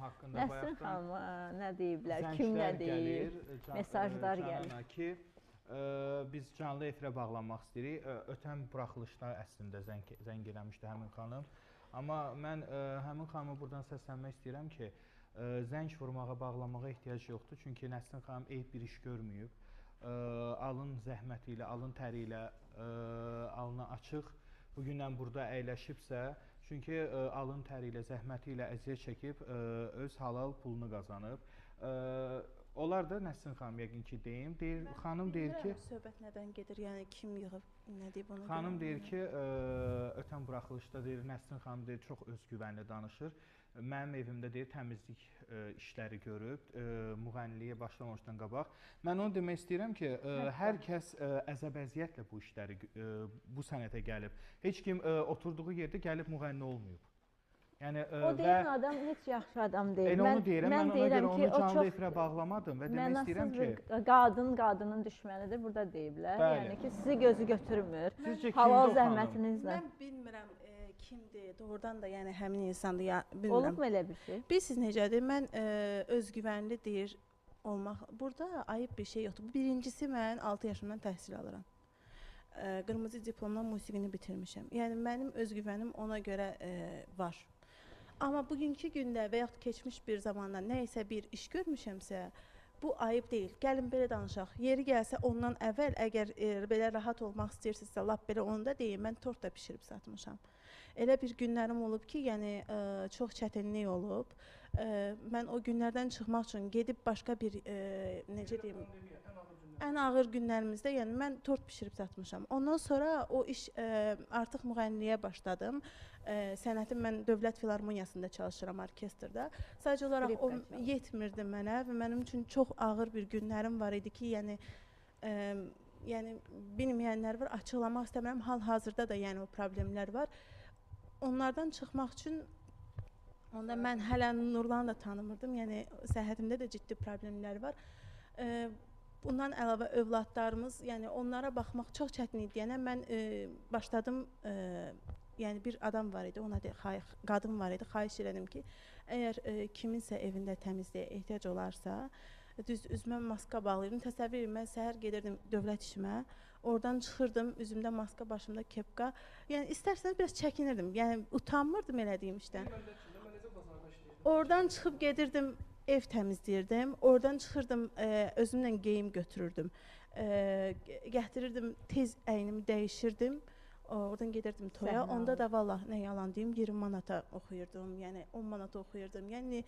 haqqında Nəsrin bayaqdan xanıma nə deyiblər, kim nə zənglər deyib, gəlir. Mesajlar gəlir. Canana ki, biz canlı efirə bağlanmaq istəyirik. Ötən buraxılışda əslində zəng eləmişdi həmin xanım. Amma mən həmin xanıma buradan səslənmək istəyirəm ki, zəng vurmağa, bağlamağa ehtiyac yoxdur. Çünki Nəsrin xanım eyib bir iş görməyib. Alın zəhməti ilə, alın təri ilə alnı açıq. Bugündən burada əyləşibsə, çünki alın təri ilə, zəhməti ilə əziyyət çəkib, öz halal pulunu qazanıb. Onlar da Nəsrin xanım yəqin ki deyim, deyir, Mən xanım deyir ki, bilmirəm söhbət nədən gedir, yəni kim yığıb, nə deyib ona Xanım görə deyir bilmirəm. ki, ötən buraxılışda deyir, Nəsrin xanım deyir, çox özgüvənli danışır. Mənim evimdə deyir, təmizlik işləri görüb, müğənniliyə başlamamışdan qabaq. Mən onu demək istəyirəm ki, hər kəs əzəb-əziyyətlə bu işləri, bu sənətə gəlib. Heç kim oturduğu yerdə gəlib müğənni olmayıb. Yəni, O deyən və adam heç yaxşı adam deyil. Elə onu deyirəm, mən ona deyirəm görə ki, onu o canlı çox efirə bağlamadım və demək istəyirəm mənasız ki, bir qadın qadının düşmənidir, burada deyiblər. Bəli. Yəni ki, sizi gözü götürmür. Sizcə Halal kimdir o xanım? zəhmətinizlə. Mən bilmirəm kimdir, doğrudan da yəni həmin insandır ya, bilmirəm. Olubmu elə bir şey? Bilirsiniz necədir? Mən özgüvənli deyir olmaq. Burada ayıb bir şey yoxdur. Birincisi mən 6 yaşımdan təhsil alıram. Qırmızı diplomla musiqini bitirmişəm. Yəni mənim özgüvənim ona görə var. Amma bugünkü gündə və yaxud keçmiş bir zamanda nə isə bir iş görmüşəmsə, bu ayıb deyil. Gəlin belə danışaq. Yeri gəlsə ondan əvvəl əgər belə rahat olmaq istəyirsinizsə, lap belə onu da deyim, mən tort da bişirib satmışam. Elə bir günlərim olub ki, yəni çox çətinlik olub. Mən o günlərdən çıxmaq üçün gedib başqa bir necə deyim, ən ağır günlərimizdə, yəni mən tort bişirib satmışam. Ondan sonra o iş artıq müğənniliyə başladım. Sənətim mən Dövlət Filarmoniyasında çalışıram orkestrdə. Sadəcə olaraq o Skripka çalır. yetmirdi mənə və mənim üçün çox ağır bir günlərim var idi ki, yəni bilməyənlər var, açıqlamaq istəmirəm. Hal-hazırda da yəni o problemlər var. Onlardan çıxmaq üçün onda mən hələ Nurlanı da tanımırdım. Yəni səhhətimdə də ciddi problemlər var. Bundan əlavə övladlarımız, yəni onlara baxmaq çox çətin idi. Yəni mən başladım, yəni bir adam var idi, ona qadın var idi, xahiş elədim ki, əgər kiminsə evində təmizliyə ehtiyac olarsa, düz üzümə maska bağlayırdım. Təsəvvür edin, mən səhər gedirdim dövlət işimə, oradan çıxırdım, üzümdə maska, başımda kepka. Yəni istərsəniz biraz çəkinirdim, yəni utanmırdım elədiyim işdən. Oradan çıxıb gedirdim, ev təmizləyirdim, oradan çıxırdım, özümlə geyim götürürdüm, gətirirdim, tez əynimi dəyişirdim, oradan gedirdim toya. Səhnə Onda alır. da vallah nə yalan deyim, 20 manata oxuyurdum, yəni 10 manata oxuyurdum. Yəni